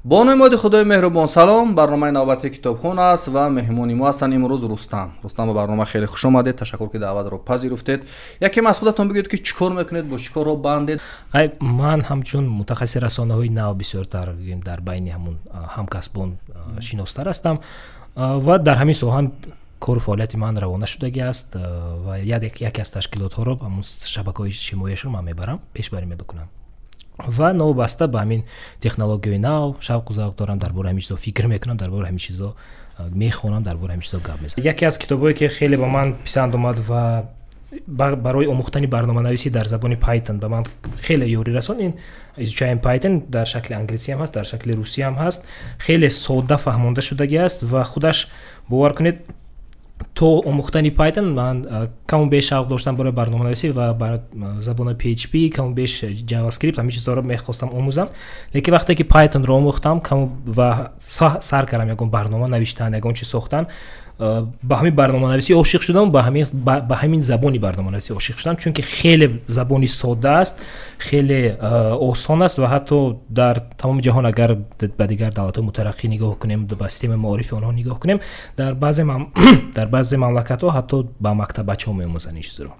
Бо номи моди Худои меҳрубон, салом. Барномаи навбатии Китобхона аст ва меҳмони мо ҳастанд имрӯз Рустам. Рустам, ба барнома хеле хуш омадед, ташаккур, ки даъватро пазируфтед. Якем аз худатон бигӯед, ки чӣ кор мекунед, бо чӣ корҳо бандед? Ман ҳамчун мутахассиси расонаҳои нав бисёртар дар байни ҳамун ҳамкасбон шиностар ҳастам ва дар ҳамин соҳа кору фаъолияти ман равона шудагӣ аст ва яке аз ташкилотҳоро, ҳамун шабакаҳои иҷтимоияшро ман мебарам, пешбарӣ мебикунам ва новобаста ба ҳамин технологияи нав шавқу завқ дорам, дар бораи ҳамин чизо фикр мекунам, дар бораи ҳамин чизо мехонам, дар бораи ҳамин чизо гап мезанам. Яке аз китобҳое, ки хеле ба ман писанд омад ва барои омӯхтани барноманависӣ дар забони Python ба ман хеле ёрӣ расон, ин «Изучаем Python», дар шакли англисӣ ҳам ҳаст, дар шакли русӣ ҳам ҳаст. Хеле содда фаҳмонда шудагӣ аст ва худаш, бовар кунед, то омӯхтани Python ман каму беш шавқ доштам барои барноманависӣ ва бар забони PHP, каму беш JavaScript, ҳамин чизҳоро мехостам омӯзам. Лекин вақте ки Pythonро омӯхтам ва сар кардам ягон барнома навиштан, ягон чиз сохтан, ба ҳамин барноманависӣ ошиқ шудам, ба ҳамин забони барноманависӣ ошиқ шудам, чунки хеле забони содда аст, хеле осон аст. Ва ҳатто дар тамоми ҷаҳон, агар ба дигар давлатҳои мутараққӣ нигоҳ кунем, ба системаи маорифи онҳо нигоҳ кунем, дар баъзе мамлакатҳо ҳатто ба мактаббачаҳо меомӯзанд ин чизро.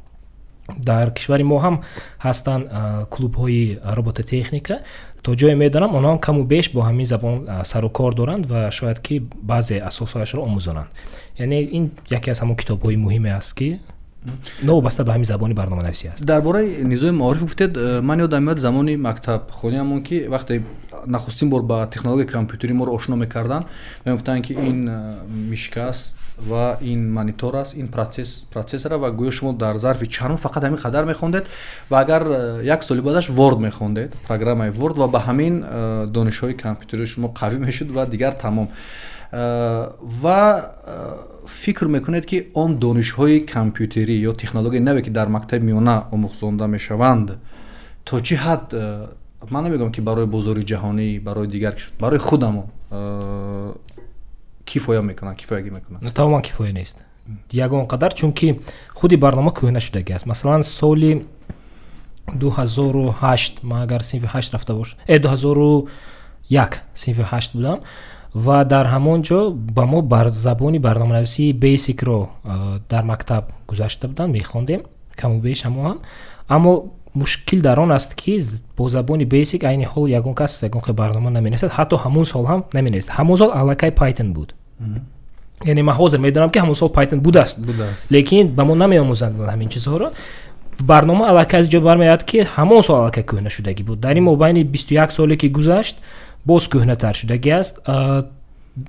Дар кишвари мо ҳам ҳастанд клубҳои робототехника. То ҷое медонам, онҳо ҳам каму беш бо ҳамин забон сару кор доранд ва шояд ки баъзе асосҳояшро омӯзонанд. Яъне ин яке аз ҳамон китобҳои муҳиме аст, ки новобаста ба ҳамин забони барноманависӣ аст. Дар бораи низоми маориф гуфтед, ман ёдам меояд замони мактабхониамон, ки вақте нахустин бор ба технологияи компютерӣ моро ошно мекарданд, мегуфтанд, ки ин мышка аст ва ин монитор аст, ин процессора, ва гӯё шумо дар зарфи чанд моҳ фақат ҳамин қадар мехондед ва агар як соли баъдаш Word мехондед, программаи Word, ва ба ҳамин донишҳои компютерии шумо қавӣ мешуд ва дигар тамом. Ва фикр мекунед, ки он донишҳои компютерӣ ё технологияи наве, ки дар мактаби миёна омӯхзонда мешаванд, то чӣ ҳад, ман намегӯям, ки барои бозори ҷаҳонӣ, барои дигар, барои худамон кифоя мекунанд, кифоягӣ мекунанд? Тамоман кифоя нест ягон қадар, чунки худи барнома кӯҳна шудагӣ аст. Масалан, соли 2008 ман агар синфи ҳашт рафта бош, 2001 синфи ҳашт будам ва дар ҳамон ҷо ба мо бар забони барноманависии Basicро дар мактаб гузашта буданд, мехондем каму беш ҳамо ҳам. Аммо мушкил дар он аст, ки бо забони Basic айни ҳол ягон кас ягон хел барнома наменависад. Ҳатто ҳамон сол ҳам наменависад. Ҳамон сол аллакай Python буд. Яъне ман ҳозир медонам, ки ҳамон сол Python будааст, лекин ба мо намеомӯзанд ҳамин чизҳоро. Барнома аллакай аз ҷо бармеояд, ки ҳамон сол аллакай кӯҳна шудагӣ буд. Дар ин мобайни 21 соле, ки гузашт, боз кӯҳнатар шудагӣ аст.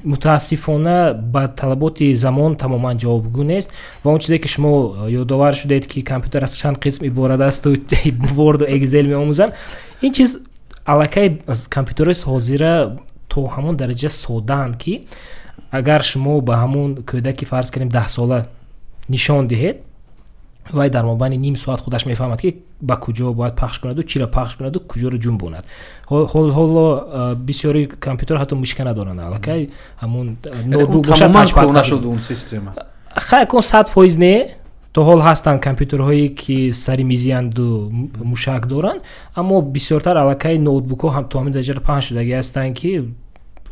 Мутаассифона, ба талаботи замон тамоман ҷавобгӯ нест. Ва он чизе, ки шумо ёдовар шудед, ки компютер аз чанд қисм иборат асту Word Excel меомӯзанд, ин чиз аллакай компютерҳои ҳозира то ҳамон дараҷа соддаанд, ки агар шумо ба ҳамон кӯдаки, фарз кунем, 10сола нишон диҳед, вай дар мобайни ним соат худаш мефаҳмад, ки ба куҷо бояд пахш кунаду чиро пахш кунаду куҷоро ҷунбонад. Ҳоло бисёри компютер ҳатто мышка надоранд, аллакай ҳамун ноутбук бошад. Хай, кун 100% не, то ҳол ҳастанд компютерҳое, ки сари мизиянду мушак доранд, аммо бисёртар аллакай ноутбукҳо ҳам то ҳамин дараҷа паҳн шудагӣ ҳастанд, ки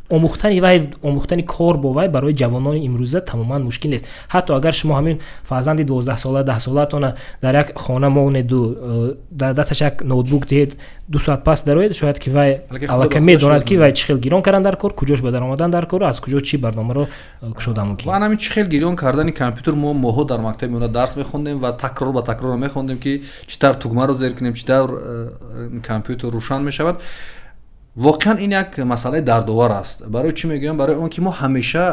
омӯхтани вай, омӯхтани кор бо вай барои ҷавонони имрӯза тамоман мушкил нест. Ҳатто агар шумо ҳамин фарзанди 12сола, 10солаатона дар як хона монеду дар дасташ як ноутбук диҳед, 2 соат пас дароед, шояд ки вай аллакай медонад, ки вай чӣ хел гирон кардан дар кор, куҷош ба даромадан дар кор, аз куҷо чӣ барномаро кушода мумкин. Ва ҳамин чӣ хел гирён кардани компютер мо моҳҳо дар мактаби миёна дарс мехондем ва такрор ба такрорро мехондем, ки чӣ тавр тугмаро зер кунем, чӣ тавр компютер рӯшан мешавад. Воқеан, ин як масъалаи дардовар аст. Барои чӣ мегӯям? Барои он ки мо ҳамеша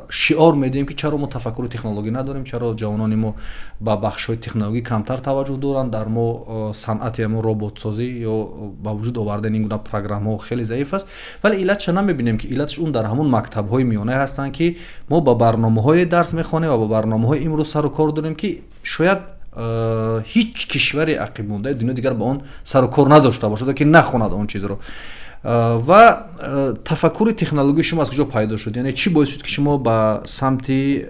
шиор медиҳем, ки чаро мо тафаккури технологӣ надорем, чаро ҷавонони мо ба бахшҳои технологӣ камтар таваҷҷӯҳ доранд, дар мо санъати ҳамон роботсозӣ ё ба вуҷуд овардани ин гуна программаҳо хеле заиф аст. Вале иллатша намебинем, ки иллаташ он дар ҳамон мактабҳои миёнае ҳастанд, ки мо ба барномаҳое дарс мехонем ва ба барномаҳои имрӯз сару кор дорем, ки шояд ҳеҷ кишвари ақибмондаи дунё дигар ба он сару кор надошта бошад, ки нахонад он чизро. Ва тафаккури технологии шумо аз куҷо пайдо шуд? Яъне чӣ боис шуд, ки шумо ба самти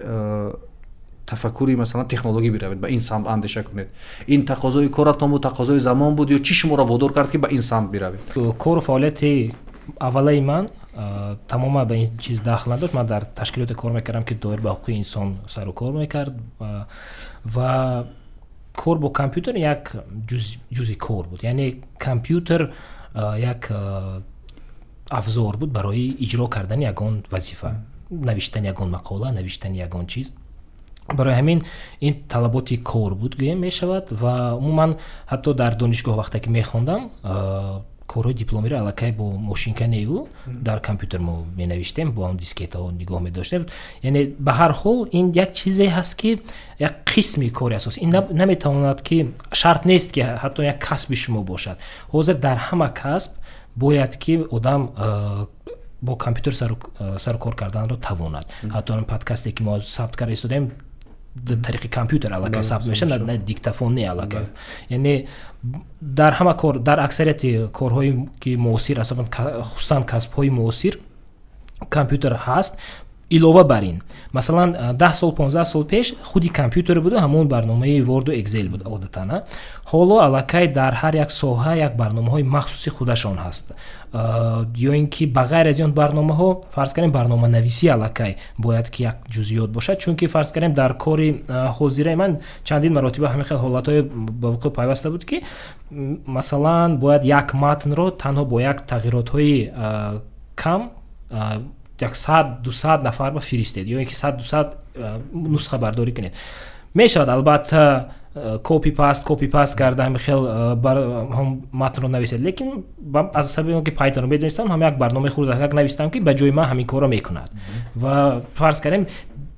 тафаккури, масалан, технологӣ биравед, ба ин самт андеша кунед? Ин тақозои коратон буд, тақозои замон буд ё чӣ шуморо водор кард, ки ба ин самт биравед? Кору фаъолияти аввалаи ман Тамоман ба ин чиз дахл надошт. Ман дар ташкилоте кор мекардам, ки доир ба ҳуқуқи инсон сару кор мекард, ва кор бо компютер як ҷузъи кор буд. Яъне компютер як афзор буд барои иҷро кардани ягон вазифа, навиштани ягон мақола, навиштани ягон чиз. Барои ҳамин ин талаботи кор буд, гӯем мешавад. Ва умуман ҳатто дар донишгоҳ, вақте ки мехондам, корҳои дипломиро аллакай бо мошинка неву дар компютер мо менавиштем, бо ҳам дискетаҳо нигоҳ медоштем. Яъне ба ҳар ҳол ин як чизе ҳаст, ки як қисми кори асосӣ. Ин наметавонад ки шарт нест, ки ҳатто як касби шумо бошад. Ҳозир дар ҳама касб бояд ки одам бо компютер сару кор карданро тавонад. Ҳатто подкасте, ки мо сабт карда истодаем, тариқи компютер аллакай сабт мешавад, на диктофон не аллакай. Яъне дар ҳама кор, дар аксарияти корҳое ки муосир ҳастанд, хусусан касбҳои муосир, компютер ҳаст. Илова бар ин, масалан, 10 сол, 15 сол пеш худи компютер буду ҳамон барномаи Ворду Экзел буд одатан. Ҳоло аллакай дар ҳар як соҳа як барномаҳои махсуси худашон ҳаст. Ё ин ки ба ғайр аз он барномаҳо, фарз кардем, барноманависӣ аллакай бояд ки як ҷузъиёт бошад, чунки, фарз кардем, дар кори ҳозираи ман чандин маротиба ҳамин хел ҳолатҳое ба вуқӯъ пайваста буд, ки масалан бояд як матнро танҳо бо як тағйиротҳои кам як 100, 200 нафар ба фиристед ё ин ки 100, 200 нусхабардорӣ кунед. Мешавад, албатта, copy-paste, copy-paste карда ҳами хел матнро нависед, лекин аз сабаби он ки Python медонистам, ҳам як барномаи хурдакак навистам, ки ба ҷои ман ҳамин корро мекунад. Ва фарз кардем,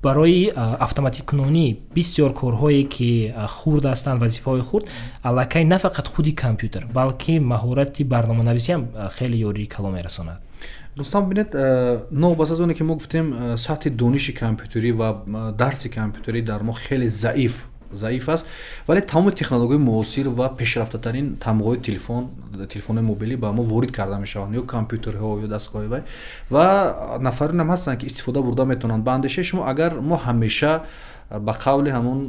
барои автоматикунонӣ бисёр корҳое, ки хурд ҳастанд, вазифаҳои хурд, аллакай на фақат худи компютер, балки маҳорати барноманависӣ ҳам хеле ёрии калон мерасонад. Рустам, бинед, новобаста аз оне ки мо гуфтем, сатҳи дониши компютерӣ ва дарси компютерӣ дар мо хеле заиф аст, вале тамоми технологияи муосир ва пешрафтатарин тамғои телефон, телефонҳои мобилӣ ба мо ворид карда мешаванд, ё компютерҳо, ё дастгоҳи вай, ва нафаронам ҳастанд, ки истифода бурда метавонанд. Ба андешаи шумо, агар мо ҳамеша ба қавли ҳамон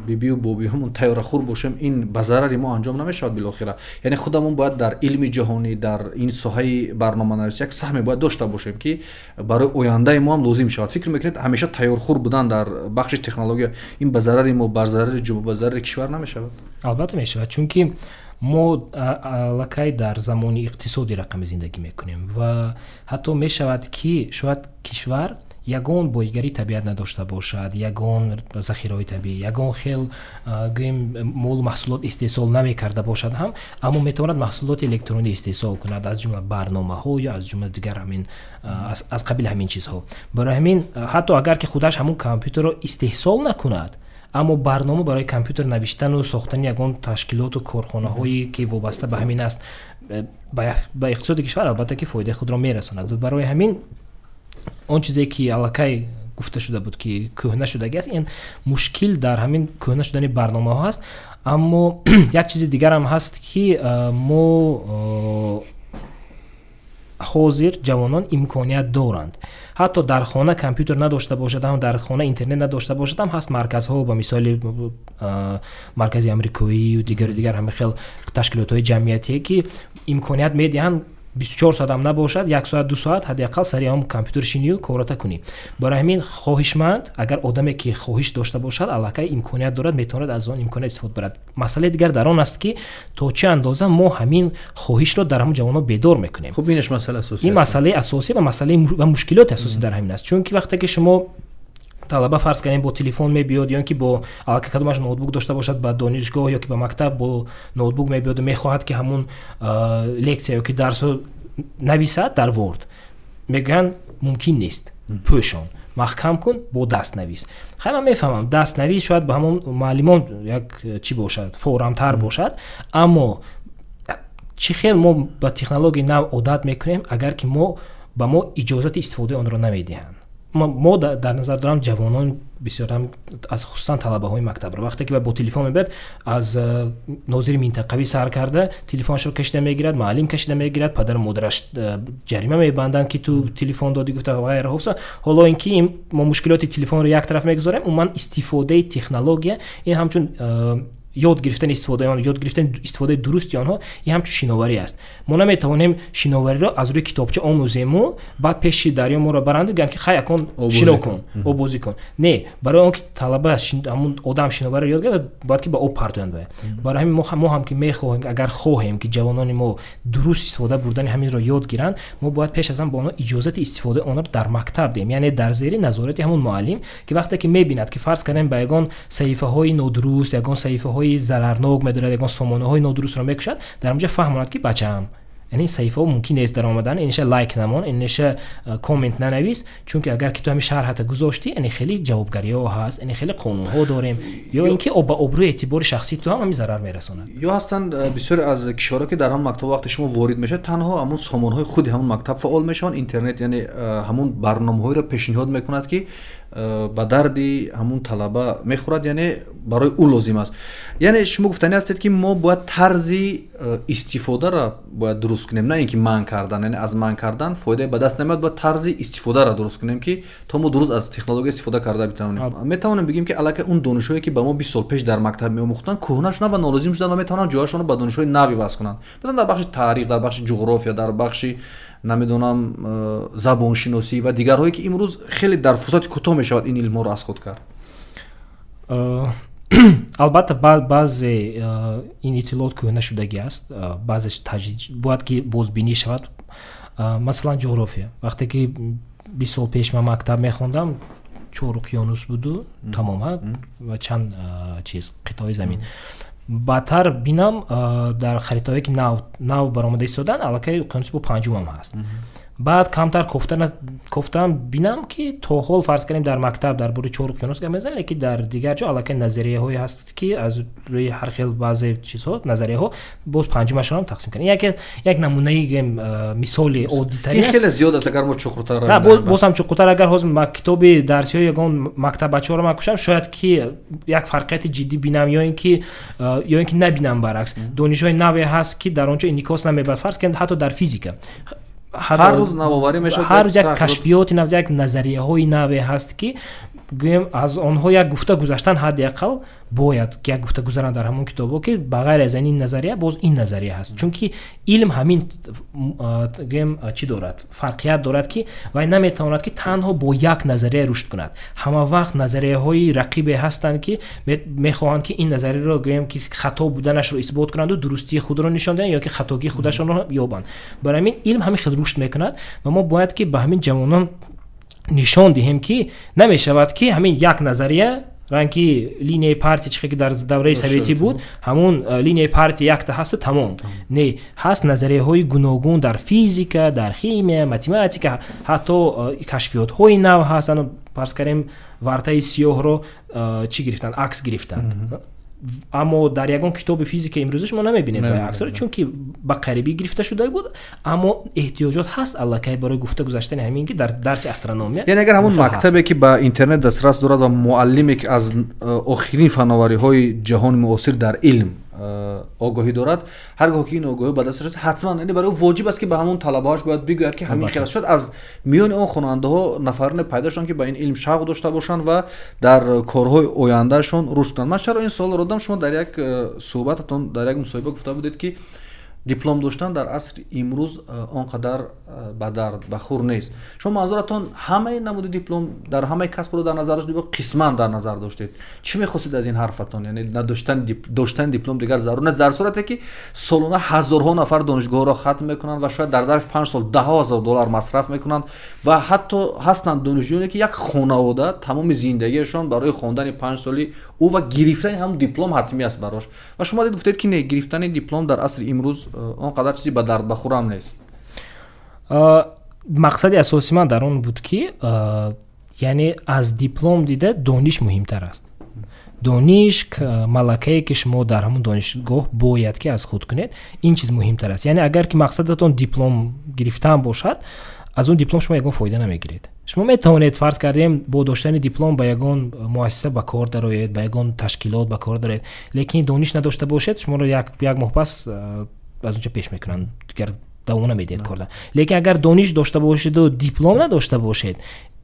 бибию бобиҳамон тайёрахӯр бошем, ин ба зарари мо анҷом намешавад билохира? Яъне худамон бояд дар илми ҷаҳонӣ, дар ин соҳаи барноманависӣ як саҳме бояд дошта бошем, ки барои ояндаи мо ҳам лозим шавад. Фикр мекунед, ҳамеша тайёрхӯр будан дар бахши технология ин ба зарари мо, бар зарари ба зарари кишвар намешавад? Албатта мешавад, чунки мо аллакай дар замони иқтисоди рақамӣ зиндагӣ мекунем ва ҳатто мешавад, ки шояд кишвар ягон боигарии табиат надошта бошад, ягон захираҳои табиӣ, ягон хел, гӯем, молу маҳсулот истеҳсол намекарда бошад ҳам, аммо метавонад маҳсулоти электронӣ истеҳсол кунад, аз ҷумла барномаҳо ё аз ҷумла дигар ҳамин аз қабили ҳамин чизҳо. Барои ҳамин ҳатто агар ки худаш ҳамун компютерро истеҳсол накунад, аммо барнома барои компютер навиштану сохтани ягон ташкилоту корхонаҳое, ки вобаста ба ҳамин аст, ба иқтисоди кишвар албатта ки фоидаи худро мерасонад. Барои ҳамин он чизе, ки аллакай гуфта шуда буд, ки кӯҳна шудагӣ аст, ин мушкил дар ҳамин кӯҳна шудани барномаҳо аст. Аммо як чизи дигарам ҳаст, ки мо ҳозир ҷавонон имконият доранд, ҳатто дар хона компютер надошта бошад ҳам, дар хона интернет надошта бошад ҳам, ҳаст марказҳо, ба мисоли маркази амрикоию дигару дигар ҳамин хел ташкилотҳои ҷамъиятие, ки имконият медиҳанд, 24 соат ҳам набошад, як соат, 2 соат ҳадди ақал сари ҳам компютер шинию кората кунӣ. Барои ҳамин хоҳишманд, агар одаме ки хоҳиш дошта бошад, аллакай имконият дорад, метавонад аз он имконият истифода барад. Масъалаи дигар дар он аст, ки то чӣ андоза мо ҳамин хоҳишро дар ҳамон ҷавонон бедор мекунем. Хуб, инаш масъала асосӣ. Ин масъалаи асосӣ ва масъалаи ва мушкилоти асосӣ дар ҳамин аст, чунки вақте ки шумо талаба, фарз кардем, бо телефон мебиёд ё ин ки бо аллакай кадомаш ноутбук дошта бошад, ба донишгоҳ ё ки ба мактаб бо ноутбук мебиёду мехоҳад, ки ҳамун лексия ё ки дарсо нависад дар Word, мегӯянд: «Мумкин нест, пӯшон, маҳкам кун, бо даст навис». Хай, ман мефаҳмам, дастнавис шояд ба ҳамон муаллимон як чӣ бошад, форамтар бошад, аммо чӣ хел мо ба технологияи нав одат мекунем, агар ки мо ба мо иҷозати истифодаи онро намедиҳанд? Мо дар назар дорам ҷавонон бисёрам, аз хусусан талабаҳои мактабро. Вақте ки бо телефон мебиёд, аз нозири минтақавӣ сар карда телефонашро кашида мегирад, муаллим кашида мегирад, падару модараш ҷарима мебанданд, ки ту телефон додӣ, гуфта, ғайра. Ҳоло ин ки мо мушкилоти телефонро як тараф мегузорем, умуман истифодаи технология ин ҳамчун Ёд гирифтани истифодаи он, ёд гирифтани истифодаи дурусти онҳо, ин ҳамчун шиноварӣ аст. Мо наметавонем шиновариро аз рӯи китобча омӯзему, баъд пеши дарё моро баранду гӯянд, ки хай, акон шино кун, оббозӣ кун. Не, барои он ки талаба, ҳамун одам шиновариро ёд гирад, бояд ки ба об партоянд. Вая барои ҳамин мо ҳам ки мехоҳем, агар хоҳем, ки ҷавонони мо дуруст истифода бурдани ҳаминро ёд гиранд, мо бояд пеш аз ҳама ба онҳо иҷозати истифодаи онро дар мактаб диҳем, яъне дар зери назорати ҳамун муаллим, ки вақте ки мебинад, ки фарз кардем, ба ягон саҳифаҳои нодуруст, ягон саҳифаҳои зарарнок медорад, ягон сомонаҳои нодурустро мекушад, дар онҷа фаҳмонад, ки бачаам, яъне ин саҳифаҳо мумкин нест даромадан, иниша лайк намон, иниша коммент нанавис, чунки агар ки ту ҳамин шарҳата гузоштӣ, яъне хеле ҷавобгариҳо ҳаст, яъне хеле қонунҳо дорем, ё ин ки ба обрӯи эътибори шахсии ту ҳам ҳамин зарар мерасонад. Ё ҳастанд бисёре аз кишварҳо, ки дар ҳамон мактаб вақте шумо ворид мешавед, танҳо ҳамон сомонаҳои худи ҳамон мактаб фаъол мешаванд, интернет, яъне ҳамон барномаҳоеро пешниҳод мекунад, ки ба дарди ҳамун талаба мехӯрад, яъне барои ӯ лозим аст. Яъне шумо гуфтанӣ ҳастед, ки мо бояд тарзи истифодаро бояд дуруст кунем, на ин ки манъ кардан, яъне аз манъ кардан фоидае ба даст намеояд, бояд тарзи истифодаро дуруст кунем, ки то мо дуруст аз технология истифода карда битавонем. Метавонем бигӯем, ки аллакай он донишҳое, ки ба мо 20 сол пеш дар мактаб меомӯхтанд, кӯҳна шуданд ва нолозим шуданд ва метавонанд ҷояшонро ба донишҳои нав иваз кунанд, масалан, дар бахши таърих, дар бахши ҷуғрофия, дар бахши, намедонам, забоншиносӣ ва дигарҳое, ки имрӯз хеле дар фурсати кӯтоҳ мешавад ин илмҳоро аз худ кард. Албатта, баъзе ин иттилоот кӯҳна шудагӣ аст, баъзеш таҷдид бояд ки бозбинӣ шавад. Масалан, ҷуғрофия. Вақте ки 20 сол пеш ман мактаб мехондам, чор уқёнус буду тамом ва чанд чиз, қитъаҳои замин. Баъдтар бинам, дар харитаҳое, ки нав баромада истоданд, аллакай уқёнуси бо панҷумам ҳаст. Баъд камтар кофтам, бинам, ки то ҳол, фарз кардем, дар мактаб дар бораи чор уқёнус гап мезанем, лекин дар дигар ҷо аллакай назарияҳое ҳаст, ки аз рӯи ҳар хел баъзе чизҳо, назарияҳо, боз панҷумашонам тақсим кардем. Як намунаи, гӯем, мисоли оддитарин. Хеле зиёд аст, агар мо чуқуртар Боз ҳам чуқуртар, агар ҳозир китоби дарсиҳои ягон мактаббачаҳоро ман кушам, шояд ки як фарқияти ҷиддӣ бинам ё ин ки набинам. Баръакс, донишҳои наве ҳаст, ки дар он ҷо инъикос намебарад, фарз кардем, ҳатто дар физика. Ҳар рӯз навоварӣ мешавад. Ҳар рӯз як кашфиёти нав, як назарияҳои наве ҳаст, ки гӯем, аз онҳо як гуфта гузаштан ҳадди ақал бояд як гуфта гузаранд дар ҳамон китобҳо, ки ба ғайр аз ин назария боз ин назария ҳаст, чунки илм ҳамин, гӯем, чӣ дорад, фарқият дорад, ки вай наметавонад, ки танҳо бо як назария рушд кунад. Ҳама вақт назарияҳои рақибе ҳастанд, ки мехоҳанд, ки ин назарияро, гӯем, ки хато буданашро исбот кунанду дурустии худро нишон диҳанд ё ки хатогии худашонро ёбанд. Барои ҳамин илм ҳамин хел рушд мекунад ва мо бояд ки ба ҳамин ҷавонон нишон диҳем, ки намешавад, ки ҳамин як назария, ранги линияи партия, чихе ки дар давраи советӣ буд, ҳамун линияи партия якта ҳасту тамом. Не, ҳаст назарияҳои гуногун дар физика, дар химия, математика, ҳатто кашфиётҳои нав ҳаст. Фарз кардем, вартаи сиёҳро чӣ гирифтанд, акс гирифтанд, аммо дар ягон китоби физика имрӯза шумо намебинед вай аксро, чунки ба қарибӣ гирифта шуда буд, аммо эҳтиёҷот ҳаст аллакай барои гуфта гузаштани ҳамин, ки дар дарси астрономия. Яъне агар ҳамон мактабе, ки ба интернет дастрас дорад, ва муаллиме, ки аз охирин фановариҳои ҷаҳони муосир дар илм огоҳӣ дорад, ҳар гоҳ ки ин огоҳӣ ба даст расад, ҳатман, яъне барои ӯ воҷиб аст, ки ба ҳамон талабаҳош бояд бигӯяд, ки ҳамин хел аст. Шояд аз миёни он хонандаҳо нафароне пайдо шаванд, ки ба ин илм шавқ дошта бошанд ва дар корҳои ояндаашон рушд кунанд. Ман чаро ин суолро додам? Шумо дар як суҳбататон, дар як мусоҳиба гуфта будед, ки диплом доштан дар асри имрӯз он қадар ба дард ба хур нест. Шумо манзуратон ҳамаи намуди диплом дар ҳамаи касбро дар назар доштед ё қисман дар назар доштед? Чӣ мехостед аз ин ҳарфатон? Яъне надоштан, доштани диплом дигар зарур нест, дар сурате ки солона ҳазорҳо нафар донишгоҳро хатм мекунанд ва шояд дар зарфи 5 сол даҳҳо ҳазор доллар масраф мекунанд ва ҳатто ҳастанд донишҷӯёне, ки як хонавода тамоми зиндагиашон барои хондани 5 соли ӯ ва гирифтани ҳамн диплом ҳатмӣ аст барош. Ва шумо дид гуфтед, ки не, гирифтани диплом дар асри имрӯз он қадар чизи ба дардбахӯрам нест. Мақсади асосии ман дар он буд, ки яъне аз диплом дида дониш муҳимтар аст. Дониш, малакае, ки шумо дар ҳамон донишгоҳ бояд ки аз худ кунед, ин чиз муҳимтар аст. Яъне агар ки мақсадатон диплом гирифтан бошад, аз он диплом шумо ягон фоида намегиред. Шумо метавонед, фарз кардем, бо доштани диплом ба ягон муассиса ба кор дароед, ба ягон ташкилот ба кор дароед, лекин дониш надошта бошед, шуморо як моҳ пас аз онҷо пеш мекунанд, дигар давом намедиҳед корда. Лекин агар дониш дошта бошеду диплом надошта бошед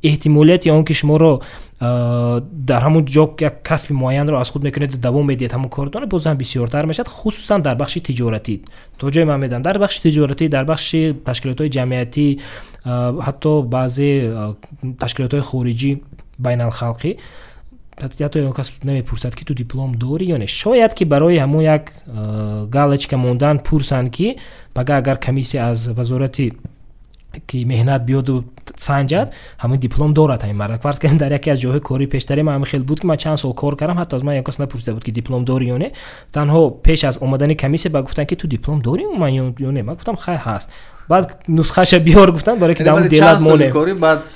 Эҳтимолияти он ки шуморо дар ҳамун ҷо як касби муайянро аз худ мекунед, давом медиҳед ҳамун коротон, боз ҳам бисёртар мешавад, хусусан дар бахши тиҷоратӣ. То ҷое ман медонам, дар бахши тиҷоратӣ, дар бахши ташкилотҳои ҷамъиятӣ, ҳатто баъзе ташкилотҳои хориҷӣ, байналхалқӣ, ҳатто ягон кас намепурсад, ки ту диплом дорӣ ё не. Шояд ки барои ҳамун як галочка мондан пурсанд, ки пага агар комиссия аз вазорати ки меҳнат биёду санҷад, ҳамин диплом дорад ҳамин мардак. Фарз кардем, дар яке аз ҷойҳои кории пештари ман ҳамин хел буд, ки ман чанд сол кор кардам, ҳатто аз ман ягон кас напурсида буд, ки диплом дорӣ ё не. Танҳо пеш аз омадани комиссия ба гуфтанд, ки ту диплом дорӣ умуман ё не. Ман гуфтам, хай, ҳаст. Баъд нусхаша биёр гуфтанд, барое ки дар делат монем.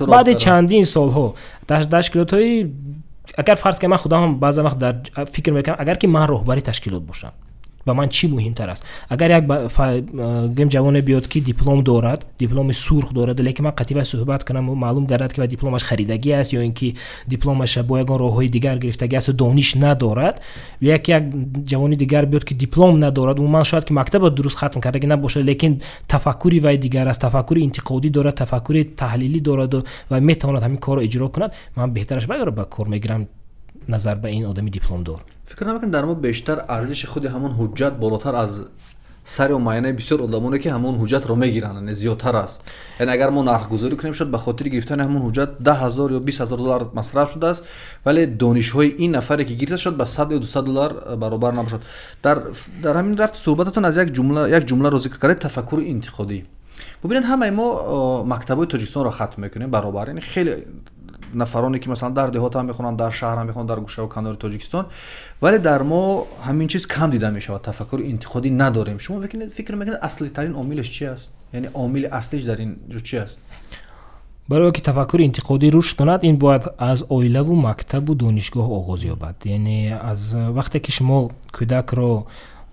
Баъди чандин солҳо дар ташкилотҳои, агар фарз кардем, ман худам баъзан вақт дар фикр мекунам, агар ки ман роҳбари ташкилот бошам, ба ман чӣ муҳимтар аст? Агар як гем ҷавоне биёд, ки диплом дорад, дипломи сурх дорад, лекин ман қатъи вай суҳбат кунам, маълум гардад, ки вай дипломаш харидагӣ аст ё ин ки дипломаша бо ягон роҳҳои дигар гирифтагӣ асту дониш надорад, як ҷавони дигар биёд, ки диплом надорад, умуман шояд ки мактаба дуруст хатм кардагӣ набошад, лекин тафаккури вай дигар аст, тафаккури интиқодӣ дорад, тафаккури таҳлилӣ дораду ва метавонад ҳамин корро иҷро кунад, ман беҳтараш вайро ба кор мегирам назар ба ин одами дипломдор. Фикр намекунед, дар мо бештар арзиши худи ҳамон ҳуҷҷат болотар аз сари муайянаи бисёр одамоне, ки ҳамон ҳуҷҷатро мегиранд, яъне зиёдтар аст? Яъне агар мо нархгузорӣ кунем, шояд ба хотири гирифтани ҳамон ҳуҷҷат 10 000 ё 20 000 доллар масраф шудааст, вале донишҳои ин нафаре, ки гирифта, шояд ба 100 ё 200 доллар баробар набошад. Дар ҳамин рафти суҳбататон аз як ҷумла, як ҷумларо зикр кардед: тафаккури интиқодӣ. Бубинед, ҳамаи мо мактабҳои Тоҷикистонро хатм мекунем баробар, яъне хеле нафароне, ки масалан дар деҳот ҳам мехонанд, дар шаҳр ҳам мехонанд, дар гӯшаву канори Тоҷикистон, вале дар мо ҳамин чиз кам дида мешавад, тафаккури интиқодӣ надорем. Шумо фикр мекунед, аслитарин омилаш чи аст? Яъне омили аслиш дар ин ҷо чи аст? Барое ки тафаккури интиқодӣ рушд кунад, ин бояд аз оилаву мактабу донишгоҳ оғоз ёбад. Яъне аз вақте ки шумо кӯдакро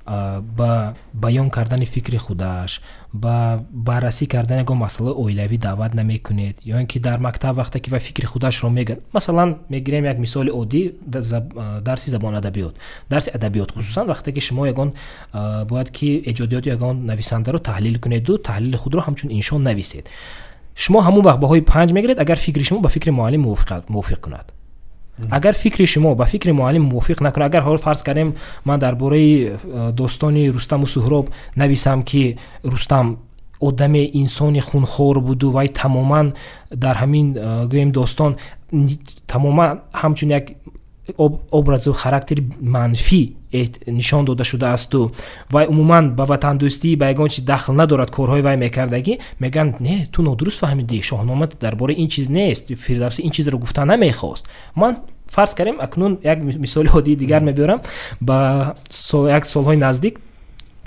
ба баён кардани фикри худаш, ба баррасӣ кардани ягон масъалаи оилавӣ даъват намекунед, ё ин ки дар мактаб вақте ки вай фикри худашро мегӯяд, масалан, мегирем як мисоли оддӣ: дарси забон адабиёт, дарси адабиёт, хусусан вақте ки шумо ягон бояд ки эҷодиёти ягон нависандаро таҳлил кунеду таҳлили худро ҳамчун иншо нависед, шумо ҳамон вақт баҳои 5 мегиред, агар фикри шумо ба фикри муаллим мувофиқ кунад. Агар фикри шумо ба фикри муаллим мувофиқ накунад, агар ҳол фарз кардем, ман дар бораи достони Рустаму Суҳроб нависам, ки Рустам одаме, инсони хунхор буду вай тамоман дар ҳамин гӯем достон тамоман ҳамчун як образу характери манфӣ нишон дода шудаасту вай умуман ба ватандӯстӣ, ба ягон чиз дахл надорад, корҳои вай мекардагӣ, мегӯянд: «Не, ту нодуруст фаҳмидӣ, Шоҳнома дар бораи ин чиз нест, Фирдавсӣ ин чизро гуфта намехост». Ман фарз кардем, акнун як мисоли оддии дигар мебиёрам. Ба як солҳои наздик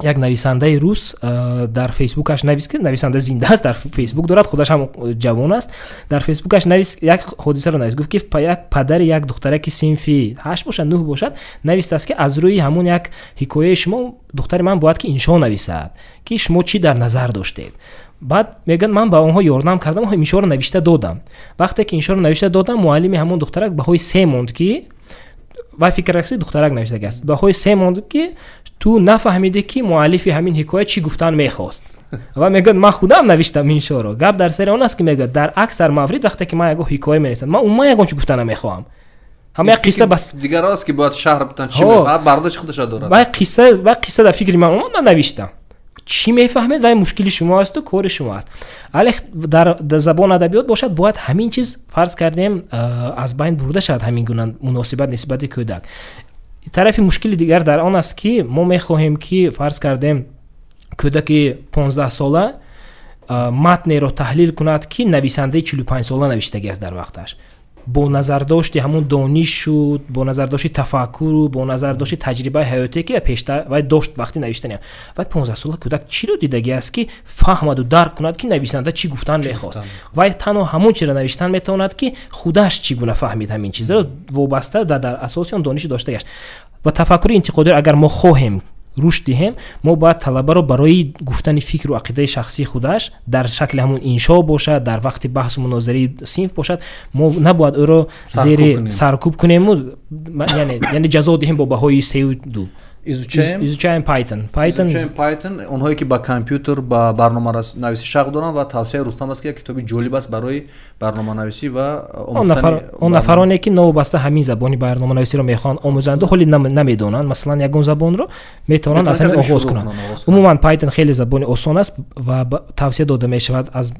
як нависандаи рус дар Фейсбукаш навист, ки нависанда зинда аст, дар Фейсбук дорад, худаш ҳам ҷавон аст, дар Фейсбукаш навист, як ҳодисаро навист, гуфт, ки як падари як духтараки синфи ҳашт бошад, нӯҳ бошад, навистааст, ки аз рӯи ҳамон як ҳикояи шумо духтари ман бояд ки иншо нависад, ки шумо чӣ дар назар доштед. Баъд мегӯяд, ман ба онҳо ёрдам кардам, иншоро навишта додам. Вақте ки иншоро навишта додам, муаллими ҳамон духтарак баҳои 3 монд, ки вай фикр кард, ки духтарак навиштагиаст, баҳои 3 монд, ки ту нафаҳмидӣ, ки муаллифи ҳамин ҳикоя чӣ гуфтан мехост. Ва мегӯяд, ман худам навиштам иншоро. Гап дар сари он аст, ки мегӯяд, дар аксар маврид вақте ки ман ягон ҳикоя менависам, ман умуман ягон чӣ гуфта намехоҳам, ҳама як қисса бас. Дигарост, ки бояд шарҳ битан, чӣ мехоҳад, бардошти худашро дорад. Вай қисса дар фикри ман омад, ман навиштам. Чӣ мефаҳмед, вай мушкили шумо асту кори шумо аст. Але дар забон адабиёт бошад, бояд ҳамин чиз, фарз кардем, аз байн бурда шавад, ҳамин гуна муносибат нисбати кӯдак. Тарафи мушкили дигар дар он аст, ки мо мехоҳем, ки фарз кардем, кӯдаки 15-сола матнеро таҳлил кунад, ки нависандаи 45-сола навиштагиаст дар вақташ, бо назардошти ҳамун донишу, бо назардошти тафаккуру, бо назардошти таҷрибаи ҳаётие, ки пештар вай дошт вақти навиштани. Вай 15-сола кӯдак чиро дидагиаст, ки фаҳмаду дарк кунад, ки нависанда чӣ гуфтан мехост? Вай танҳо ҳамон чиро навиштан метавонад, ки худаш чӣ гуна фаҳмид ҳамин чизро, вобаста ва дар асоси он дониши доштагиаш. Ва тафаккури интиқодиро агар мо хоҳем рушд диҳем, мо бояд талабаро барои гуфтани фикру ақидаи шахсии худаш, дар шакли ҳамун иншо бошад, дар вақти баҳсу мунозираи синф бошад, мо набояд ӯро зери саркӯб кунему, яъне ҷазо диҳем бо баҳои 3-у 2. Изучаем Python. Python. Python. Онҳое ки ба компютер, ба барноманависӣ шавқ доранд, ва тавсияи Рустам аст, ки як китоби ҷолиб аст барои барноманависӣ ва омӯхтани он нафароне, ки новобаста ҳамин забони барноманависиро мехоҳанд омӯзанду ҳоли намедонанд, масалан, ягон забонро метавонанд аз ҳамин оғоз кунанд. Умуман, Python хеле забони осон аст ва тавсия дода мешавад аз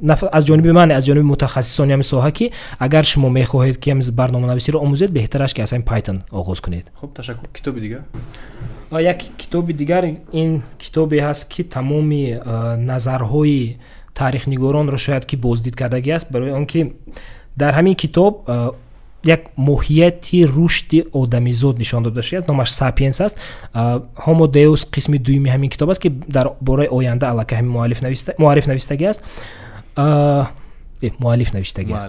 ҷониби ман, аз ҷониби мутахассисони ҳамин соҳа, ки агар шумо мехоҳед, ки ҳамин барноманависиро омӯзед, беҳтараш, ки аз ҳамин Python оғоз кунед. Хуб, ташаккур. Китоби дигар? Як китоби дигар, ин китобе ҳаст, ки тамоми назарҳои таърихнигоронро шояд ки боздид кардагӣ аст, барои он ки дар ҳамин китоб як моҳияти рушди одамизод нишон дода шудааст. Номаш «Сапиенс» аст. «Homo Deus» қисми дуюми ҳамин китоб аст, ки дар бораи оянда аллакай ҳамин муаллиф навиштагӣ аст, муаллиф навиштагӣ аст.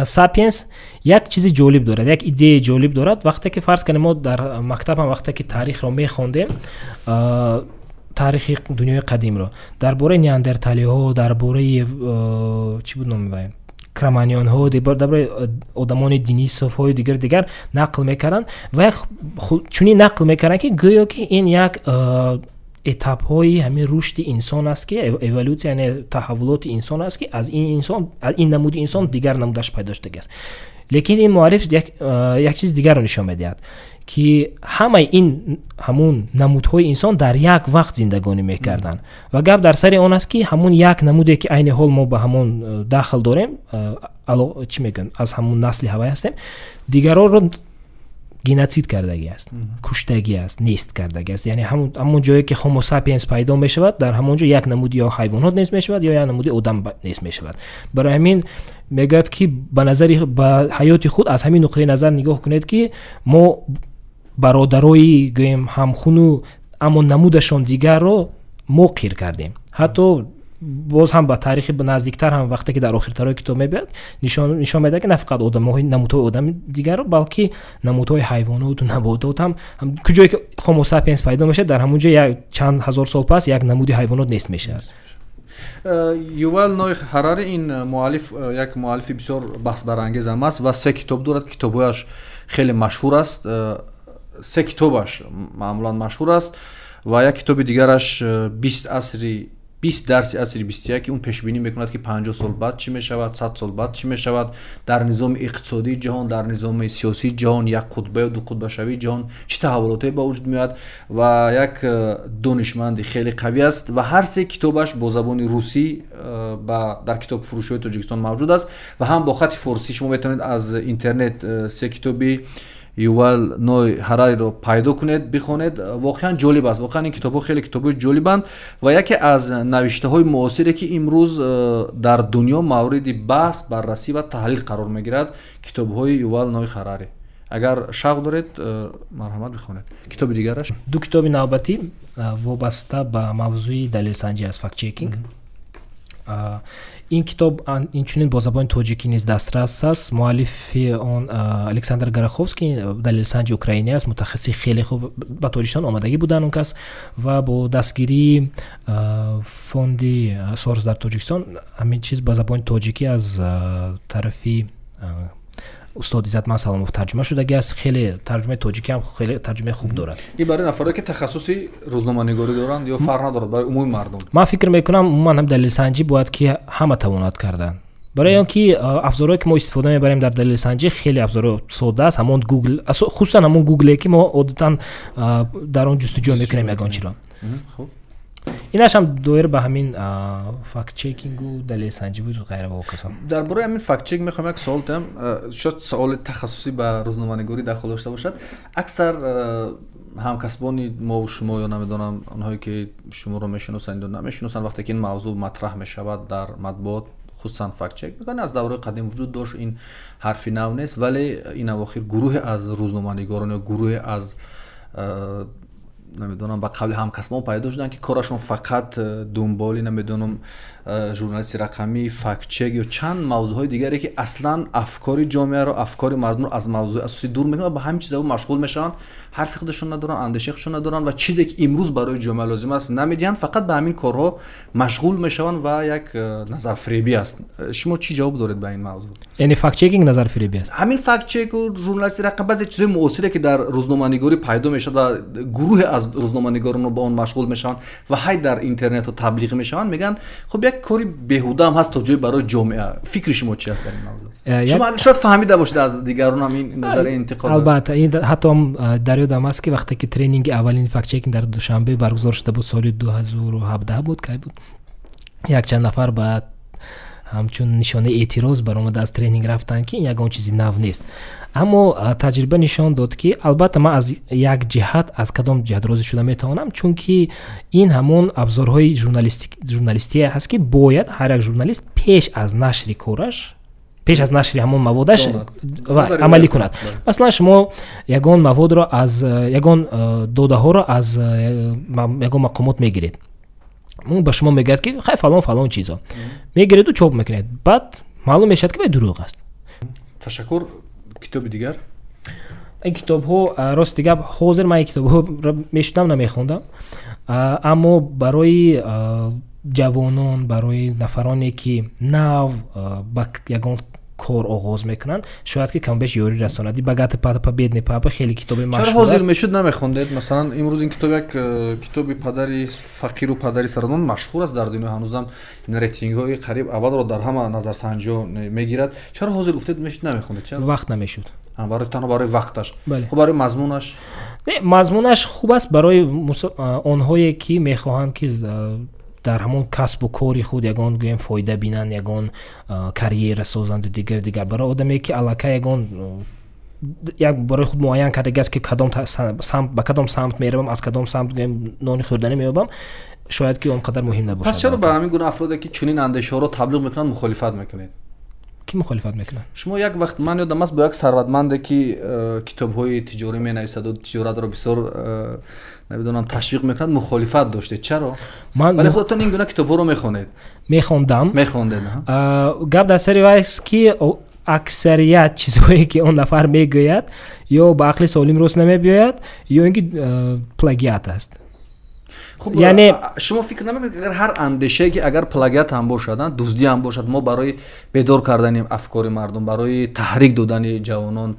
«Сапиенс» як чизи ҷолиб дорад, як идеяи ҷолиб дорад. Вақте ки, фарз кунем, мо дар мактаб ҳам вақте ки таърихро мехондем, таърихи дунёи қадимро, дар бораи неандерталиҳо, дар бораи, чӣ буд номи вай, кроманьонҳо, дар бораи одамони денисовҳои дигар дигар нақл мекарданд ва чунин нақл мекарданд, ки гӯё ки ин як этапҳои ҳамин рушди инсон аст, ки эволюсия, яъне таҳаввулоти инсон аст, ки аз ин инсон, аз ин намуди инсон дигар намудаш пайдо шудагӣ аст. Лекин ин муаллиф як чиз дигарро нишон медиҳад, ки ҳамаи ин ҳамун намудҳои инсон дар як вақт зиндагонӣ мекарданд ва гап дар сари он аст, ки ҳамун як намуде, ки айни ҳол мо ба ҳамон дахл дорем, чӣ мегӯям, аз ҳамун насли ҳавай ҳастем, дигарорро геноцид кардагӣ аст, куштагӣ аст, нест кардагӣ аст. Яъне ҳамон ҷое ки Homo sapiens пайдо мешавад, дар ҳамон ҷо як намуди ё ҳайвонот нест мешавад, ё як намуди одам нест мешавад. Барои ҳамин мегӯяд, ки ба назари ба ҳаёти худ аз ҳамин нуқтаи назар нигоҳ кунед, ки мо бародарои, гӯем, ҳамхуну, аммо намудашон дигарро мо қир кардем. Ҳатто боз ҳам ба таърихи наздиктар ҳам, вақте ки дар охиртарои китоб мебиёд, нишон медиҳад, ки на фақат одамҳои, намудҳои одами дигарро, балки намудҳои ҳайвоноту наботот ҳам. Куҷое ки Homo sapiens пайдо мешавад, дар ҳамон ҷо як чанд ҳазор сол пас як намуди ҳайвонот нест мешавад. Ювал Ной Ҳарари, ин муаллиф як муаллифи бисёр баҳсбарангез ҳам аст ва се китоб дорад. Китобҳояш хеле машҳур аст, се китобаш маъмулан машҳур аст ва як китоби дигараш, 20 дарси асри 21, он пешбинӣ мекунад, ки 50 сол баъд чӣ мешавад, 100 сол баъд чӣ мешавад дар низоми иқтисодии ҷаҳон, дар низоми сиёсии ҷаҳон, як қутба ё дуқутбашавии ҷаҳон чӣ таҳаввулотое ба вуҷуд меояд. Ва як донишманди хеле қавӣ аст ва ҳар се китобаш бо забони русӣ дар китобфурӯшиҳои Тоҷикистон мавҷуд аст ва ҳам бо хати форсӣ. Шумо метавонед аз интернет се китоби Ювал Ной Ҳарариро пайдо кунед, бихонед. Воқеан ҷолиб аст, воқеан ин китобҳо хеле китобҳои ҷолибанд ва яке аз навиштаҳои муосире, ки имрӯз дар дунё мавриди баҳс, баррасӣ ва таҳлил қарор мегирад, китобҳои Ювал Ной Ҳарари. Агар шавқ доред, марҳамат, бихонед. Китоби дигараш? Ду китоби навбатӣ вобаста ба мавзӯи далелсанҷӣ аст, fact-checking. Ин китоб инчунин бо забони тоҷикӣ низ дастрас аст. Муаллифи он Александр Гороховский, далелсанҷи украинӣ аст, мутахассиси хеле хуб, ба Тоҷикистон омадагӣ буданд он кас ва бо дастгирии фонди Сорос дар Тоҷикистон ҳамин чиз ба забони тоҷикӣ аз тарафи устод Иззатманд Саломов тарҷума шудагӣ аст. Хеле тарҷумаи тоҷикӣ ҳам хеле тарҷумаи хуб дорад. Ин барои нафаре, ки тахассуси рӯзноманигорӣ доранд, ё фарқ надорад, барои умуми мардум? Ман фикр мекунам, умуман ҳам далелсанҷӣ бояд ки ҳама тавонад кардан, барои он ки афзорҳое, ки мо истифода мебарем дар далелсанҷӣ, хеле афзорҳо сода аст. Ҳамон Гугл, хусусан ҳамон Гугле, ки мо одатан дар он ҷустуҷӯ мекунем ягон чиро. Инаш ҳам доир ба ҳамин fact-checking у далелсанҷӣ буд, ғайра ва ҳоказо. Дар бораи ҳамин fact-check мехоҳам як савол диҳам, шояд саволи тахассусӣ ба рӯзноманигорӣ дахл дошта бошад. Аксар ҳамкасбони мову шумо ё намедонам, онҳое ки шуморо мешиносанд ё намешиносанд, вақте ки ин мавзӯъ матраҳ мешавад дар матбуот, хусусан fact-check, мегӯянд, аз давраи қадим вуҷуд дошт, ин ҳарфи нав нест. Вале ин авохир гурӯҳе аз рӯзноманигорон ё гурӯҳе аз Намедонам, ба қавли ҳамкасбон пайдо шуданд, ки корашон фақат дунболи, намедонам, журналисти рақамӣ, фактчек ё чанд мавзӯъҳои дигаре, ки аслан афкори ҷомеаро, афкори мардумро аз мавзӯи асосӣ дур мекунанд ва ба ҳамин чизҳо машғул мешаванд, ҳарфи худашон надоранд, андешаи худашон надоранд ва чизе ки имрӯз барои ҷомеа лозим аст намедиҳанд, фақат ба ҳамин корҳо машғул мешаванд ва як назарфиребӣ аст. Шумо чӣ ҷавоб доред ба ин мавзӯъ? Яъне фактчекинг назарфиребӣ аст? Ҳамин фактчеку журналисти рақам, баъзе чизҳои муосире, ки дар рӯзноманигорӣ пайдо мешавад ва гурӯҳе аз рӯзноманигоронро ба он машғул мешаванд ва ҳай дар интернетҳо таблиғ мешаванд, мегӯянд, хуб, як кори беҳуда ҳам ҳаст то ҷое барои ҷомеа. Фикри шумо чи аст дар ин мавзӯъ? Шумо шояд фаҳмида бошед аз дигаронам ин назари интиқод. Албатта, ин ҳатто дар ёдам аст, ки вақте ки тренинги аввалини фактчекинг дар Душанбе баргузор шуда буд, соли 2017 буд, кай буд, якчанд нафар ба ҳамчун нишонаи эътироз баромада аз тренинг рафтанд, ки ин ягон чизи нав нест. Аммо таҷриба нишон дод, ки албатта ман аз як ҷиҳат, аз кадом ҷиҳат розӣ шуда метавонам, чунки ин ҳамон абзорҳои журналистие ҳаст, ки бояд ҳар як журналист пеш аз нашри кораш, пеш аз нашри ҳамон маводаш амалӣ кунад. Масалан, шумо ягон маводро аз ягон додаҳоро аз ягон мақомот мегиред, ба шумо мегӯяд, ки хай, фалон фалон чизо мегиреду чоп мекунед, баъд маълум мешавад, ки вай дурӯғ аст. Ташаккур. Китоби дигар? Ин китобҳо, рости гап, ҳозир ман ин китобҳо мешудам намехондам, аммо барои ҷавонон, барои нафароне, ки нав ба ягон кор оғоз мекунанд, шояд ки камбеш ёрӣ расонад. «Богатый папа, бедный папа» хеле китоби машҳур. Чаро ҳозир мешуд намехондед? Масалан, имрӯз ин китоб, як китоби падари фақиру падари сарватманд, машҳур аст дар дунё, ҳанӯзам рейтингҳои қариб аввалро дар ҳама назарсанҷиҳо мегирад. Чаро ҳозир гуфтед мешуд намехондед? Чаро вақт намешуд? Барои, танҳо барои вақташ? Хуб, барои мазмунаш? Не, мазмунаш хуб аст барои онҳое, ки мехоҳанд, ки дар ҳамон касбу кори худ ягон, гӯем, фоида бинанд, ягон карьера созанду дигар дигар. Барои одаме, ки аллакай ягон як барои худ муайян кардагиаст, ки кадом самт, ба кадом самт меравам, аз кадом самт, гӯем, нони хӯрданӣ меёбам, шояд ки он қадар муҳим набошад. Пас чаро ба ҳамин гуна афроде, ки чунин андешаҳоро таблиғ мекунанд, мухолифат мекунед? Кӣ мухолифат мекунад? Шумо як вақт, ман ёдам аст, бо як сарватманде, ки китобҳои тиҷорӣ менависаду тиҷоратро бисёр, намедонам, ташвиқ мекунад, мухолифат доштед. Чаро, вале худатон ин гуна китобҳоро мехонед? Мехондам. Мехондед. Гап дар сари вай аст, ки аксарият чизҳое, ки он нафар мегӯяд, ё ба ақли солим рост намебиёяд, ё ин ки плагиат аст. Хуб, яъне шумо фикр намекунед, агар ҳар андешае, ки агар плагиат ҳам бошад, дуздӣ ҳам бошад, мо барои бедор кардани афкори мардум, барои таҳрик додани ҷавонон,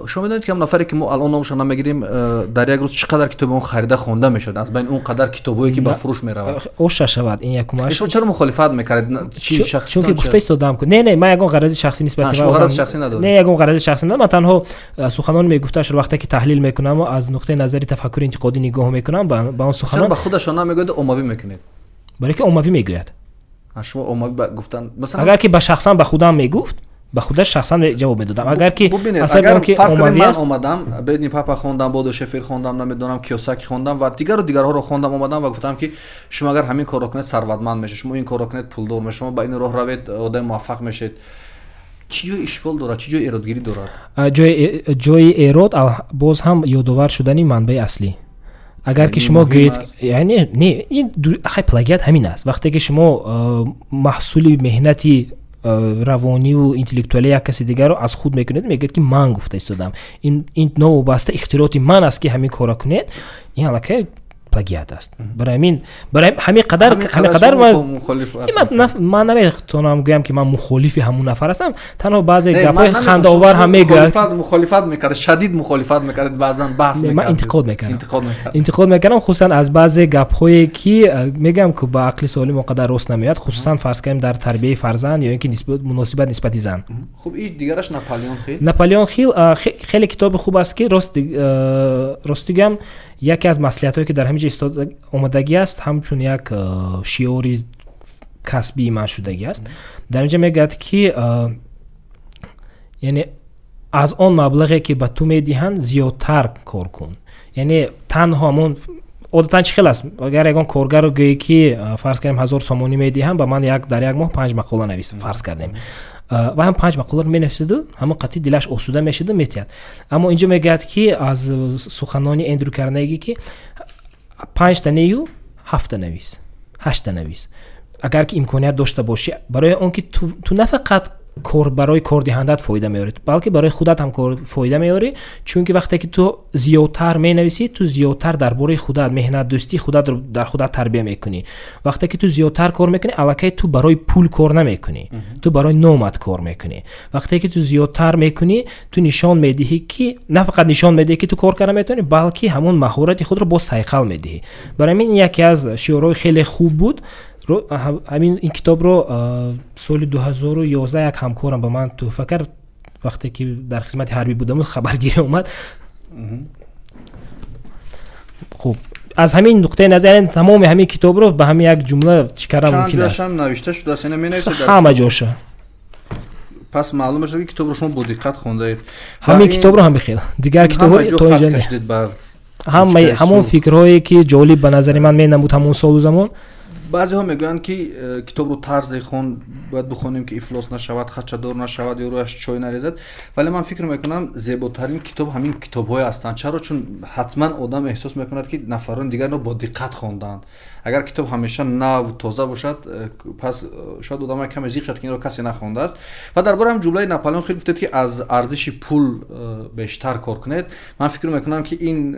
шумо медонед, ки ҳам нафаре, ки мо алон номашро намегирим, дар як рӯз чӣ қадар китоби он харида хонда мешавад аз байни он қадар китобҳое, ки ба фурӯш меравад? Оша шавад, ин якумаш. Шумо чаро мухолифат мекардед? Чунки гуфта истодам, не, не, ман ягон ғарази шахсӣ нисбати Шумо ғарази шахсӣ надоред? Не, ягон ғарази шахсӣ надорам. Ман танҳо суханони мегуфтаашро вақте ки таҳлил мекунам, аз нуқтаи назари тафаккури интиқодӣ нигоҳ мекунам ба он суханон. Чаро ба худашон намегӯяд, оммавӣ мекунед? Барои ки оммавӣ мегӯяд. Шумо оммавӣ гуфтан Агар ки ба шахсан ба худам мегуфт, ба худаш шахсан ҷавоб медодам. Агар ки Ман омадам, «Бедный папа» хондам, Бодо Шефер хондам, намедонам, Киёсаки хондам ва дигару дигарҳоро хондам, омадам ва гуфтам, ки шумо агар ҳамин корро кунед, сарватманд мешед, шумо ин корро кунед, пулдор мешед, шумо ба ин роҳ равед, одами муваффақ мешед, чӣ ҷои ишкол дорад, чӣ ҷои эродгирӣ дорад? Ҷои эрод боз ҳам ёдовар шудани манбаи аслӣ. Агар ки шумо гӯед, яъне не, ин хай плагиат ҳамин аст, вақте ки шумо маҳсули меҳнати равониву интеллектуалии як каси дигарро аз худ мекунед, мегӯяд, ки ман гуфта истодам, ин новобаста ихтироти ман аст, ки ҳамин корро кунед, ин аллакай плагиат аст. Барои ҳамин, барои ҳамин қадар, ҳамин қадар ман наметавонам гӯям, ки ман мухолифи ҳамун нафар ҳастам, танҳо баъзе гапҳои хандаовар ҳам мегӯяд. Мухолифат мекард, шадид мухолифат мекард, баъзан баҳс мекард. Ман интиқод мекардам, интиқод мекардам, хусусан аз баъзе гапҳое, ки мегӯям, ки ба ақли солим он қадар рост намеояд, хусусан, фарз кардем, дар тарбияи фарзанд ё ин ки муносибат нисбати зан. Хуб, иш дигараш, Наполеон Хил? Наполеон Хил хеле китоби хуб аст, ки рости гӯям, яке аз маслиҳатҳое, ки дар ҳамин ҷо омадагӣ аст, ҳамчун як шиори касбии ман шудагӣ аст. Дар инҷа мегӯяд, ки яъне аз он маблағе, ки ба ту медиҳанд, зиёдтар кор кун. Яъне танҳо ҳамон, одатан чӣ хел аст? Агар ягон коргарро гӯӣ, ки фарз кардем, 1000 сомонӣ медиҳам, ба ман як дар як моҳ панҷ мақола навис, фарз кардем, ва ҳам панҷ мақоларо менависаду ҳамон қатъи дилаш осуда мешаду метиҳад. Аммо инҷо мегӯяд, ки аз суханони Эндрю Карнеги, ки 5та нею 7та навис, 8та навис, агар ки имконият дошта бошӣ, барои он ки ту на фақат кор барои кордиҳандат фоида меорӣ, балки барои худат ҳам фоида меорӣ. Чунки вақте ки ту зиёдтар менависӣ, ту зиёдтар дар бораи худат, меҳнатдӯстии худатро дар худат тарбия мекунӣ. Вақте ки ту зиёдтар кор мекунӣ, аллакай ту барои пул кор намекунӣ, ту барои номат кор мекунӣ. Вақте ки ту зиёдтар мекунӣ, ту нишон медиҳӣ, ки на фақат нишон медиҳӣ, ки ту кор карда метавонӣ, балки ҳамон маҳорати худро боз сайқал медиҳӣ. Барои ҳамин яке аз шиорҳои хеле хуб буд. Ҳамин ин китобро соли 2011 як ҳамкорам ба ман тӯҳфа кард, вақте ки дар хизмати ҳарбӣ будам, хабаргирӣ омад. Хуб, аз ҳамин нуқтаи назар тамоми ҳамин китобро ба ҳамин як ҷумла чӣ кардан мумкин аст. Чанд ҷояшам навишта шудааст, ина менависед? Ҳама ҷоша. Пас маълум мешавад, ки китобро шумо бо диққат хондаед. Ҳамин китобро ҳам бихел, дигар китобҳо то инҷа ҳамаи ҳамон фикрҳое ки ҷолиб ба назари ман менамуд ҳамон солу замон. Баъзеҳо мегӯянд, ки китобро тарзе хон бояд бихонем, ки ифлос нашавад, хачадор нашавад ё рӯяш чой нарезад. Вале ман фикр мекунам, зеботарин китоб ҳамин китобҳое ҳастанд. Чаро? Чун ҳатман одам эҳсос мекунад, ки нафарони дигарро бо диққат хондаанд. Агар китоб ҳамеша нав тоза бошад, пас шояд одам каме зиқ шавад, ки инро касе нахондааст. Ва дар бораи ҳам ҷумлаи Наполеон хел гуфтед, ки аз арзиши пул бештар кор кунед. Ман фикр мекунам, ки ин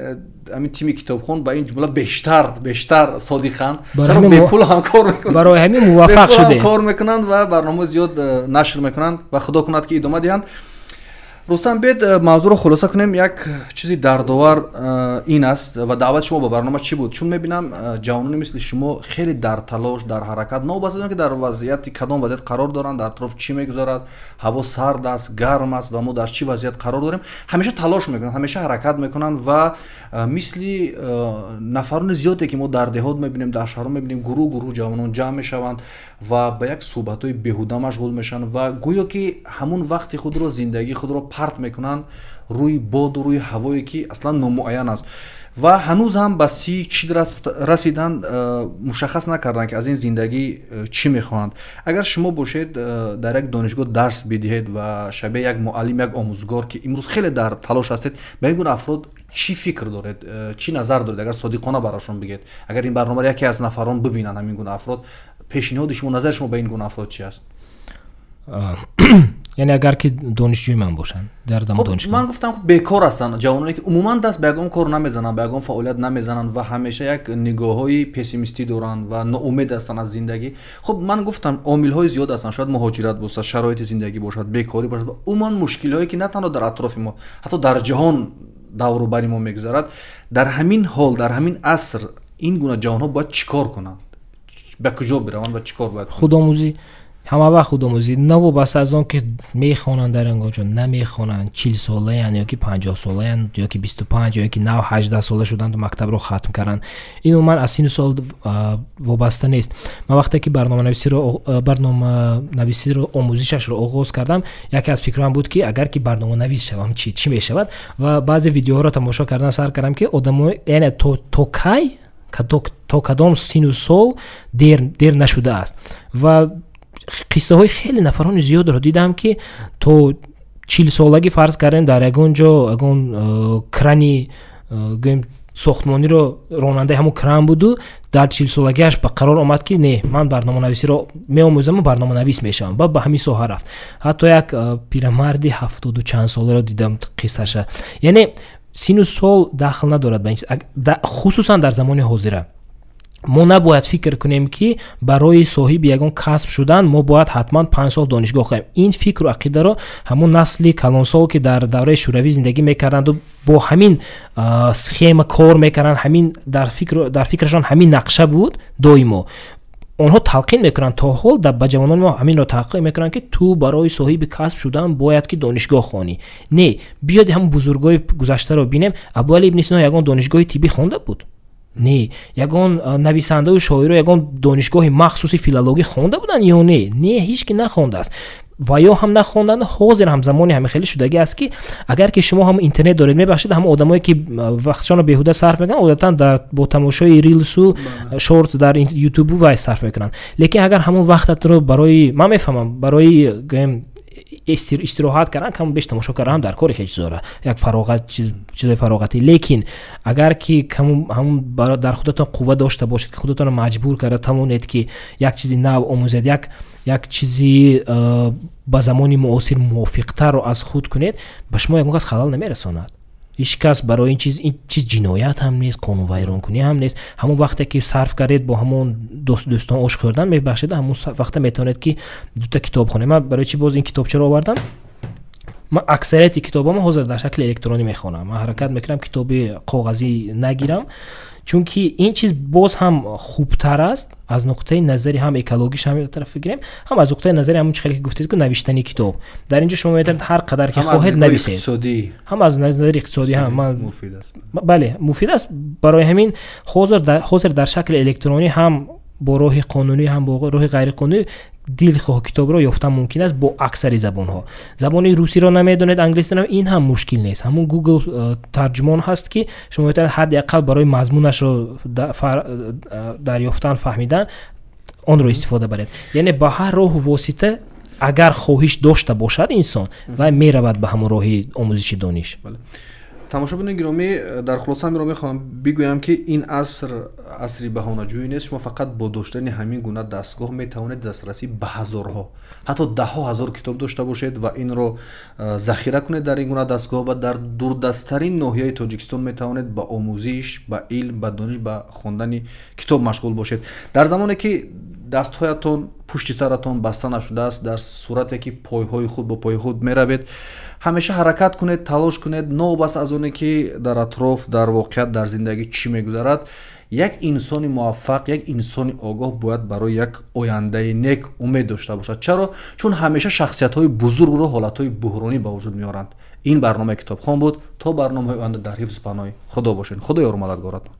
ҳамин тими китобхон ба ин ҷумла бештар содиқанд, чаро бепул ҳам кор мекунанд. Барои ҳамин муваффақ шудем. Кор мекунанд ва барномаҳои зиёд нашр мекунанд ва худо кунад, ки идома диҳанд. Рустам, биёед мавзӯъро хулоса кунем. Як чизи дардовар ин аст, ва даъвати шумо ба барнома чӣ буд? Чун мебинам, ҷавонони мисли шумо хеле дар талош, дар ҳаракат, новобаста аз он ки дар вазъияти кадом вазъият қарор доранд, дар атроф чӣ мегузарад, ҳаво сард аст, гарм аст ва мо дар чӣ вазъият қарор дорем, ҳамеша талош мекунанд, ҳамеша ҳаракат мекунанд ва мисли нафарони зиёде, ки мо дар деҳот мебинем, дар шаҳрҳо мебинем, гурӯҳ гурӯҳ ҷавонон ҷамъ мешаванд ва ба як суҳбатҳои беҳуда машғул мешаванд ва гӯё ки ҳамун вақти худро, зиндагии худро парт мекунанд рӯи боду рӯи ҳавое, ки аслан номуайян аст, ва ҳанӯз ҳам ба 30-40 расиданд, мушаххас накарданд, ки аз ин зиндагӣ чӣ мехоҳанд. Агар шумо бошед, дар як донишгоҳ дарс бидиҳед ва шабеҳи як муаллим, як омӯзгор, ки имрӯз хеле дар талош ҳастед, ба ин гуна афрод чӣ фикр доред, чӣ назар доред, агар содиқона барошон бигӯед? Агар ин барномаро яке аз нафарон бибинанд, ҳамин гуна афрод, пешниҳоди шумо, назари шумо ба ин гуна афрод чи аст? Яъне агар ки донишҷӯи ман бошанд дар дам донишгоҳ? Ман гуфтам, бекор ҳастанд, ҷавононе, ки умуман даст ба ягон кор намезананд, ба ягон фаъолият намезананд ва ҳамеша як нигоҳҳои пессимистӣ доранд ва ноумед ҳастанд аз зиндагӣ. Хуб, ман гуфтам, омилҳои зиёд ҳастанд, шояд муҳоҷират бошад, шароити зиндагӣ бошад, бекорӣ бошад ва умуман мушкилиҳое, ки на танҳо дар атрофи мо, ҳатто дар ҷаҳон давру бари мо мегузарад. Дар ҳамин ҳол, дар ҳамин аср ин гуна ҷавонҳо бояд чӣ кор кунанд, ба куҷо бираванд ва чӣ кор бояд? Худомӯзӣ, ҳама вақт худомӯзӣ, новобаста аз он ки мехонанд дар ягон ҷо, намехонанд, 40-солаянд ё ки 50-солаянд ё ки 25 ё ки нав 18-сола шуданду мактабро хатм карданд. Ин умуман аз синну сол вобаста нест. Ман вақте ки барноманависиро омӯзишашро оғоз кардам, яке аз фикрҳоям буд, ки агар ки барноманавис шавам, чӣ мешавад? Ва баъзе видеоҳоро тамошо кардан сар кардам, ки одамо, яъне то кай, то кадом синну сол дер нашудааст. Ва қиссаҳои хеле нафарони зиёдро дидам, ки то 40-солагӣ, фарз кардем, дар ягон ҷо ягон крани гӯем сохтмониро ронандаи ҳамон кран буду, дар 40-солагиаш ба қарор омад, ки не, ман барноманависиро меомӯзаму барноманавис мешавам, ба ҳамин соҳа рафт. Ҳатто як пирамарди ҳафтоду чанд соларо дидам қиссаша. Яъне синну сол дахл надорад ба ин чиз, хусусан дар замони ҳозира. Мо набояд фикр кунем, ки барои соҳиби ягон касб шудан мо бояд ҳатман 5 сол донишгоҳ хоҳем. Ин фикру ақидаро ҳамон насли калонсол, ки дар давраи шӯравӣ зиндагӣ мекарданду бо ҳамин схема кор мекарданд, ҳамин дар фикрашон ҳамин нақша буд доимо, онҳо талқин мекунанд. То ҳол ба ҷавонони мо ҳаминро талқин мекунанд, ки ту барои соҳиби касб шудан бояд ки донишгоҳ хонӣ. Не, биёд ҳамон бузургои гузаштаро бинем. Абуали ибни Сино ягон донишгоҳи тиббӣ хонда буд? Не. Ягон нависандаву шоиро ягон донишгоҳи махсуси филологӣ хонда буданд ё не? Не, ҳеҷ ки нахондааст ва ё ҳам нахонданд. Ҳозир ҳам замони ҳамин хеле шудагӣ аст, ки агар ки шумо ҳам интернет доред, мебахшед, ҳама одамое, ки вақтшонро беҳуда сарф мекунанд, одатан бо тамошои рилсу шортс дар ютубу вай сарф мекунанд. Лекин агар ҳамон вақтатро барои, ман мефаҳмам, барои гӯем Истироҳат кардан, кам беш тамошо кардан дар кори хеле чизора, як фароғат, чизои фароғатӣ. Лекин агар ки ҳамун дар худатон қувва дошта бошед, ки худатонро маҷбур карда тавонед, ки як чизи нав омӯзед, як чизи ба замони муосир мувофиқтарро аз худ кунед, ба шумо ягон кас халал намерасонад. Ҳеҷ кас барои ин чиз, ин чиз ҷиноят ҳам нест, қонунвайронкунӣ ҳам нест. Ҳамон вақте ки сарф кардед бо ҳамон дӯстон ош хӯрдан, мебахшед, ҳамон вақта метавонед, ки дута китоб хонед. Ман барои чӣ боз ин китобчаро овардам? Ман аксарияти китобамо ҳозир дар шакли электронӣ мехонам. Ман ҳаракат мекунам, китоби коғазӣ нагирам, чунки ин чиз боз ҳам хубтар аст аз нуқтаи назари ҳам экологиш ҳам тараф бигирем, ҳам аз нуқтаи назари ҳамон хеле ки гуфтед, ку навиштани китоб. Дар ин ҷо шумо метавонед ҳар қадар ки хоҳед нависед, ҳам аз назари иқтисодӣ ҳам. Бале, муфид аст. Барои ҳамин ҳозир дар шакли электронӣ ҳам бо роҳи қонунӣ, ҳам бо роҳи ғайриқонунӣ дилхоҳ китобро ёфтан мумкин аст бо аксари забонҳо. Забони русиро намедонед, англисиро, ин ҳам мушкил нест. Ҳамун Google тарҷумон ҳаст, ки шумо метавонед ҳадди ақал барои мазмунашро дарёфтан, фаҳмидан онро истифода баред. Яъне ба ҳар роҳу восита агар хоҳиш дошта бошад инсон, вай меравад ба ҳамон роҳи омӯзиши дониш. Тамошобинони гиромӣ, дар хулоса ҳаминро мехоҳам бигӯям, ки ин аср асри баҳонаҷӯӣ нест. Шумо фақат бо доштани ҳамин гуна дастгоҳ метавонед дастрасӣ ба ҳазорҳо, ҳатто даҳҳо ҳазор китоб дошта бошед ва инро захира кунед дар ин гуна дастгоҳ ва дар дурдасттарин ноҳияи Тоҷикистон метавонед ба омӯзиш, ба илм, ба дониш, ба хондани китоб машғул бошед. Дар замоне ки дастҳоятон пушти саратон баста нашудааст, дар сурате ки пойҳои худ бо пои худ меравед, ҳамеша ҳаракат кунед, талош кунед, новобаста аз оне ки дар атроф, дар воқеият, дар зиндагӣ чӣ мегузарад. Як инсони муваффақ, як инсони огоҳ бояд барои як ояндаи нек умед дошта бошад. Чаро? Чун ҳамеша шахсиятҳои бузургро ҳолатҳои буҳронӣ ба вуҷуд меоранд. Ин барномаи Китобхон буд. То барномаҳои оянда дар ҳифзу паноҳи Худо бошед. Худо ёру мададгоратон.